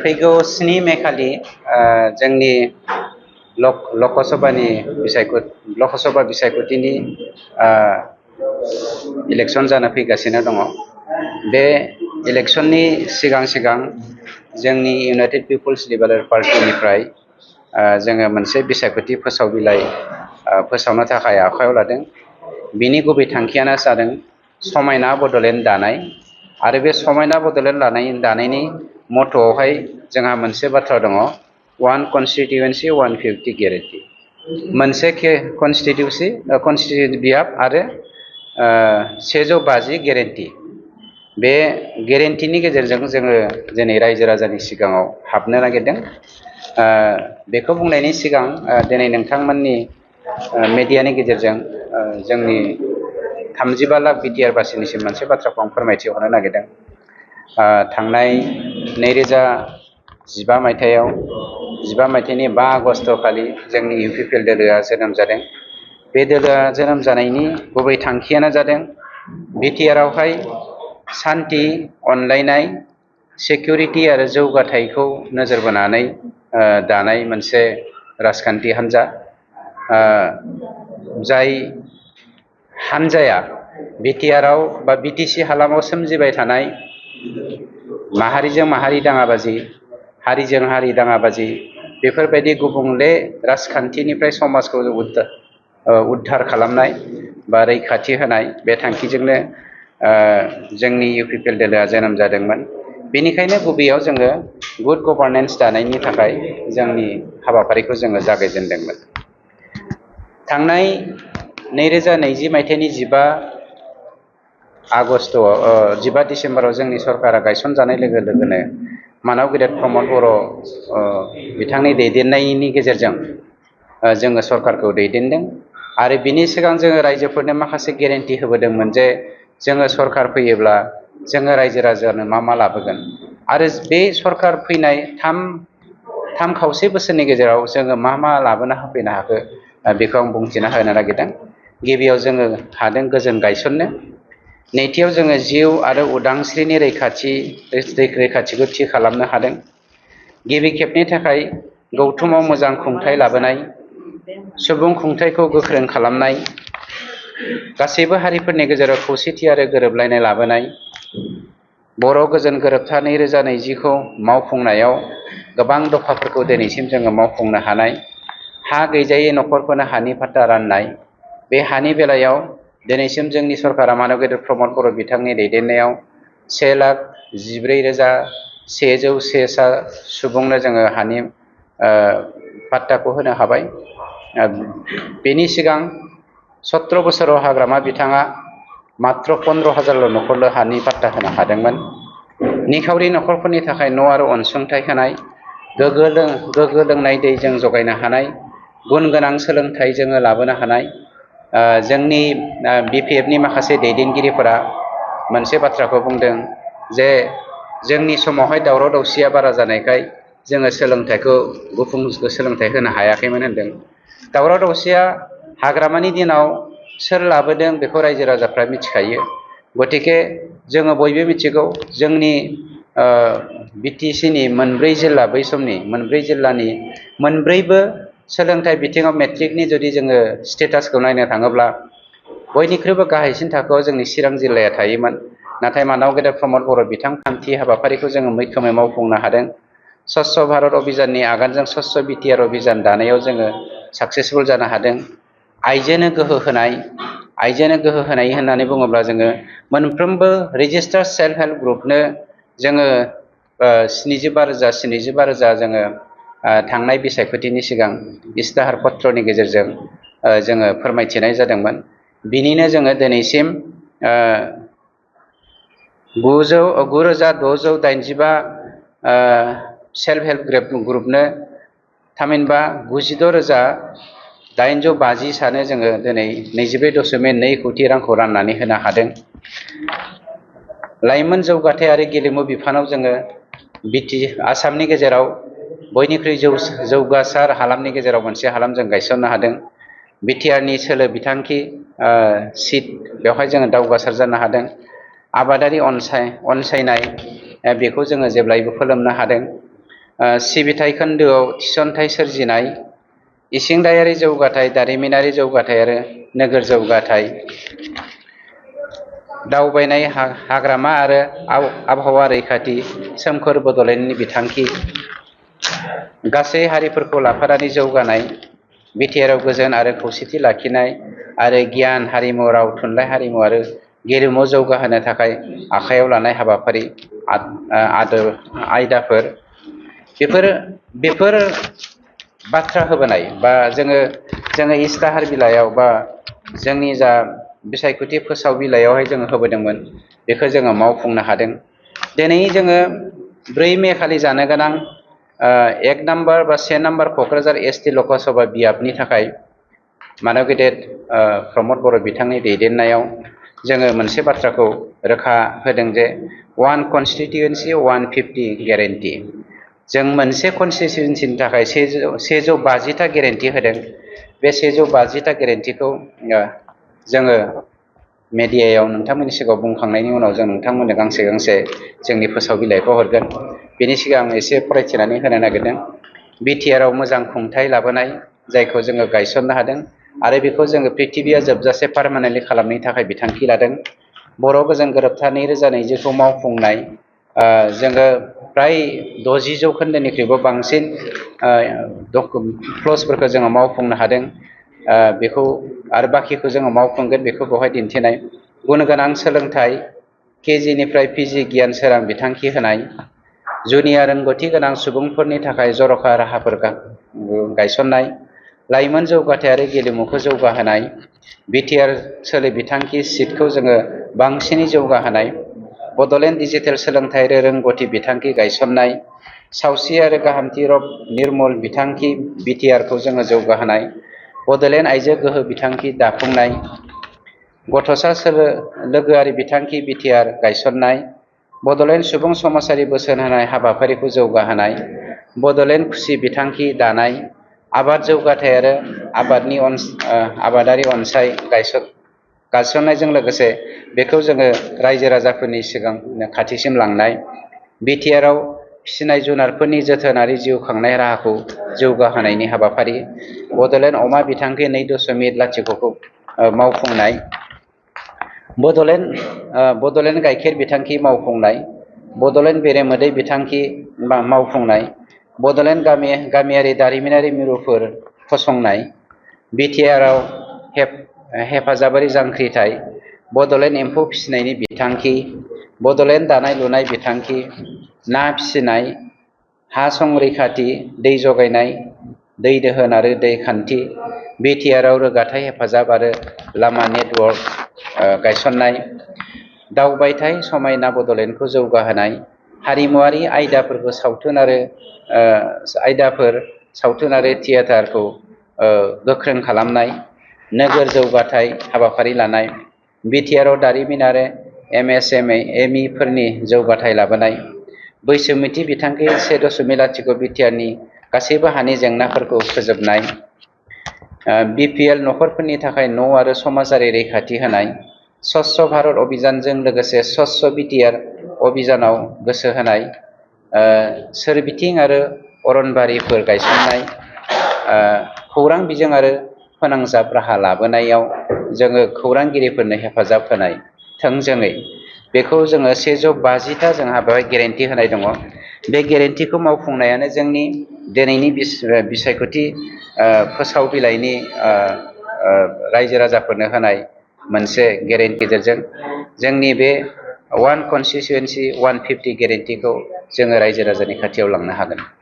फैगौ 7 मे खालि जोंनि लकसभानि लकसभा बिसायख'थिनि इलेक्शन जानो फैगासिनो दङ। बे इलेक्शननि सिगां जोंनि इउनाइटेड पिपल्स लिबारेल पार्टिनिफ्राय जोङो मोनसे बिसायख'थि फोसाव बिलाइ फोसावनो थाखाय आखायाव लादों। बिनि गुबै थांखियानो जादों समायना बड'लेण्ड दानाय। आरो बे समायना बड'लेण्ड दानायनि मट'आवहाय जोंहा मोनसे बाथ्रा दङ, 1 कन्स्टिटिउएन्सि 150 गेरेन्टि। मोनसे कन्स्टिटिउन्सि बियाब आरो 150 गेरेन्टि। बे गेरेन्टिनि गेजेरजों जोङो दिनै रायजो राजानि सिगाङाव हाबनो नागिरदों। बेखौ बुंनायनि सिगां दिनै नोंथांमोननि मेडियानि गेजेरजों जोंनि 35 लाख बिटिआर बासिनिसिम मोनसे बाथ्राखौ आं फोरमायथि हरनो नागिरदों। थांनाय 2015 मायथाइयाव 15 मायथाइनि 5 आगस्ट खालि जोंनि इउपिपिएल दोलोआ जोनोम जादों। बे दोलोआ जोनोम जानायनि गुबै थांखियानो जादों बिटिआरआवहाय सान्थि, अनलायनाय, सिकिउरिटि आरो जौगाथायखौ नोजोर बोनानै दानाय मोनसे राजखान्थि हान्जा। जाय हान्जाया बिटिआरआव बा बिटिसि हालामाव सोमजिबाय थानाय माहारिजों माहारि दाङाबाजि, हारिजों हारि दाङाबाजि, बेफोरबायदि गुबुंले राजखान्थिनिफ्राय समाजखौ उद्धार खालामनाय बा रैखाथि होनाय, बे थांखिजोंनो जोंनि इउपिपिएल दोलोआ जोनोम जादोंमोन। बेनिखायनो गुबैयाव जोङो गुड गभार्नेन्स दानायनि थाखाय जोंनि हाबाफारिखौ जोङो जागायजेनदोंमोन। थांनाय 2020 मायथाइनि 15 डिसेम्बराव जोंनि सरकारा गायसनजानाय लोगो लोगोनो मानाव गेदेर प्रमद बर' बिथांनि दैदेननायनि गेजेरजों जोङो सरकारखौ दैदेनदों। आरो बिनि सिगां जोङो रायजोफोरनो माखासे गेरेन्टि होबोदोंमोन जे जोङो सरकार फैयोब्ला जोङो रायजो राजानो मा लाबोगोन। आरो बे सरकार फैनाय 3.5 बोसोरनि गेजेराव जोङो मा लाबोना होफैनो हाखो, बेखौ आं बुंथिना होनो नागिरदों। गिबियाव जोङो हादों गोजोन गायसननो। नैथियाव जोङो जिउ आरो उदांस्रिनि रैखाथिखौ थि खालामनो हादों। गिबि खेबनि थाखाय गौथुमाव मोजां खुंथाय लाबोनाय, सुबुं खुंथायखौ गोख्रों खालामनाय, गासैबो हारिफोरनि गेजेराव खौसेथि आरो गोरोबलायनाय लाबोनाय, बर' गोजोन गोरोबथा 2020खौ मावफुंनायाव गोबां दफाफोरखौ दिनैसिम जोङो मावफुंनो हानाय, हा गैजायै न'खरफोरनो हानि फाट्टा राननाय। बे हानि बेलायाव दिनैसिम जोंनि सरकारा मानब गेदेर प्रमद बर' बिथांनि दैदेननायाव 1,14,101 सुबुंनो जोङो हानि पाट्टाखौ होनो हाबाय। बेनि सिगां 17 बोसोराव हाग्रामा बिथाङा मात्र 15,000 न'खरल' हानि पाट्टा होनो हादोंमोन। निखावरि न'खरफोरनि थाखाय न' आरो अनसुंथाइ होनाय, गोग्गो लोंनाय दै जों जगायनो हानाय, गुन गोनां सोलोंथाइ जोङो लाबोनो हानाय। जोंनि बिपिएफनि माखासे दैदेनगिरिफोरा मोनसे बाथ्राखौ बुंदों जे जोंनि समावहाय दावराव दावसिया बारा जानायखाय जोङो गुफुं सोलोंथाइ होनो हायाखैमोन होनदों। दावराव दावसिया हाग्रामानि दिनाव सोर लाबोदों बेखौ रायजो राजाफ्रा मिथिखायो। गतिके जोङो बयबो मिथिगौ जोंनि बिटिसिनि 4 जिल्ला, बै समनि 4 जिल्लानि मोनब्रैबो सोलोंथाइ बिथिङाव मेट्रिकनि जुदि जोङो स्टेटासखौ नायनो थाङोब्ला बयनिख्रुइबो गाहायसिन थाखोआव जोंनि चिरां जिल्लाया थायोमोन। नाथाय मानाव गेदेर प्रमद बर' बिथां खान्थि हाबाफारिखौ जोङो मैखोमै मावफुंनो हादों। स्वच्छ भारत अभियाननि आगानजों स्वच्छ बिटिआर अभियान दानायाव जोङो साक्सेसफुल जानो हादों। आइजोनो गोहो होनाय होननानै बुङोब्ला जोङो मोनफ्रोमबो रेजिस्टार्ड सेल्फ हेल्प ग्रुपनो जोङो 75,000 जोङो थांनाय बिसायख'थिनि सिगां इस्ताहार पत्रनि गेजेरजों जोङो फोरमायथिनाय जादोंमोन। बिनिनो जोङो दिनैसिम 9,685 सेल्फ हेल्प ग्रुपनो थामहिनबा 96,850 सानो जोङो दिनै 24.2 कौटि रांखौ राननानै होनो हादों। लाइमोन जौगाथाय आरो गेलेमु बिफानाव जोङो आसामनि गेजेराव बयनिख्रुइ जौगासार हालामनि गेजेराव मोनसे हालाम जों गायसननो हादों। बिटिआरनि सोलो बिथांखि सिट बेवहाय जोङो दावगासार जानो हादों। आबादारि अनसायनाय बेखौ जोङो जेब्लायबो फोलोमनो हादों। सिबिथाय खोन्दोआव थिसनथाइ सोरजिनाय, इसिंदायारि जौगाथाय, दारिमिनारि जौगाथाय आरो नोगोर जौगाथाय, दावबायनाय, हाग्रामा आरो आबहावा रैखाथि, सोमखोर बड'लेण्डनि बिथांखि, गासै हारिफोरखौ लाफानानै जौगानाय, बिटिआरआव गोजोन आरो खौसेथि लाखिनाय आरो गियान, हारिमु, राव, थुनलाइ, हारिमु आरो गेलेमु जौगाहोनो थाखाय आखायाव लानाय हाबाफारि आयदाफोर बेफोर बाथ्रा होबोनाय बा जोङो इस्ताहार बिलाइयाव बा जोंनि जा बिसायख'थि फोसाव बिलाइयावहाय जोङो होबोदोंमोन, बेखौ जोङो मावफुंनो हादों। दिनै जोङो 4 मे खालि जानो गोनां 1 नाम्बार बा 1 नाम्बार क'क्राझार एसटि लकसभा बियाबनि थाखाय मानव गेदेर प्रमद बर' बिथांनि दैदेननायाव जोङो मोनसे बाथ्राखौ रोखा होदों जे 1 कनस्टिटिउन्सि 150 गेरेन्टि। जों मोनसे कनस्टिटिउन्सिनि थाखाय 150टा गेरेन्टि होदों। बे 150टा गेरेन्टिखौ जोङो मेडियायाव नोंथांमोननि सिगाङाव बुंखांनायनि उनाव जों नोंथांमोननो गांसे जोंनि फोसाव बिलाइखौ हरगोन। बेनि सिगां आं एसे फरायथिनानै होनो नागिरदों। बिटिआरआव मोजां खुंथाय लाबोनाय, जायखौ जोङो गायसननो हादों आरो बेखौ जोङो प्रिथिबिया जोबजासे पारमानेन्टलि खालामनायनि थाखाय बिथांखि लादों। बर' गोजोन गोरोबथा 2020खौ मावफुंनाय, जोङो फ्राय 60% बांसिन क्लजफोरखौ जोङो मावफुंनो हादों। बेखौ आरो बाखिखौ जोङो मावफुंगोन, बेखौ बेवहाय दिन्थिनाय। गुन गोनां सोलोंथाइ, केजिनिफ्राय पिजि गियान सोरां बिथांखि होनाय, जुनिया रोंगौथि गोनां सुबुंफोरनि थाखाय जर'खा राहाफोर गायसननाय, लाइमोन जौगाथाय आरो गेलेमुखौ जौगाहोनाय, बिटिआर सोलो बिथांखि सिटखौ जोङो बांसिनै जौगाहोनाय, बड'लेण्ड डिजिटेल सोलोंथाइ आरो रोंगौथि बिथांखि गायसननाय, सावस्रि आरो गाहामथि रग निर्मुल बिथांखि बिटिआरखौ जोङो जौगाहोनाय, बड'लेण्ड आइजो गोहो बिथांखि दाफुंनाय, गथ'सा लोगोआरि बिथांखि बिटिआर गायसननाय, बड'लेण्ड सुबुं समाजारि बोसोन होनाय हाबाफारिखौ जौगाहोनाय, बड'लेण्ड खुसि बिथांखि दानाय, आबाद जौगाथाय आरो आबादारि गायसननायजों लोगोसे बेखौ जोङो रायजो राजाफोरनि खाथिसिम लांनाय, बिटिआरआव फिसिनाय जुनारफोरनि जोथोनारि जिउ खांनाय राहाखौ जौगाहोनायनि हाबाफारि, बड'लेण्ड अमा बिथांखि 2.0खौ मावफुंनाय, बड'लेण्ड गाइखेर बिथांखि मावफुंनाय, बड'लेण्ड बेरेमोदै बिथांखि मावफुंनाय, बड'लेण्ड गामियारि दारिमिनारि मिरुफोर फसंनाय, बिटिआरआव हेफाजाबारि जांख्रिथाय, बड'लेण्ड एम्फौ फिसिनायनि बिथांखि, बड'लेण्ड दानाय लुनाय बिथांखि, ना फिसिनाय, हा संरैखाथि, दै जगायनाय, दै दोहोन आरो दै खान्थि, बिटिआरआव रोगाथाइ हेफाजाब आरो लामा नेटवर्क गायसननाय, दावबायथाय समायना बड'लेण्डखौ जौगाहोनाय, हारिमुआरि सावथुन आरो थियेटारखौ गोख्रों खालामनाय, नोगोर जौगाथाय हाबाफारि लानाय, बिटिआरआव दारिमिन आरो एमएसएमइफोरनि जौगाथाय लाबोनाय, बैसोमुथि बिथांखि 1.0 बिटिआरनि गासैबो हानि जेंनाफोरखौ फोजोबनाय, बिपिएल नखरफोरनि थाखाय न' आरो समाजारि रैखाथि होनाय, स्वच्छ भारत अभियानजों लोगोसे स्वच्छ बिटिआर अभियानाव गोसो होनाय, सोरबिथिं आरो अरनबारिफोर गायसननाय, खौरां बिजों आरो फोनांजाब राहा लाबोनायाव जोङो खौरांगिरिफोरनो हेफाजाब होनाय, थोंजोङै बेखौ जोङो 150टा जोंहा बेवहाय गेरेन्टि होनाय दङ। बे गेरेन्टिखौ मावफुंनायानो जोंनि दिनैनि बिसायख'थि फोसाव बिलाइनि रायजो राजाफोरनो होनाय मोनसे गेरेन्टि गेजेरजों जोंनि बे 1 कनस्टिटिउन्सि 150 गेरेन्टिखौ जोङो रायजो राजानि खाथियाव लांनो हागोन।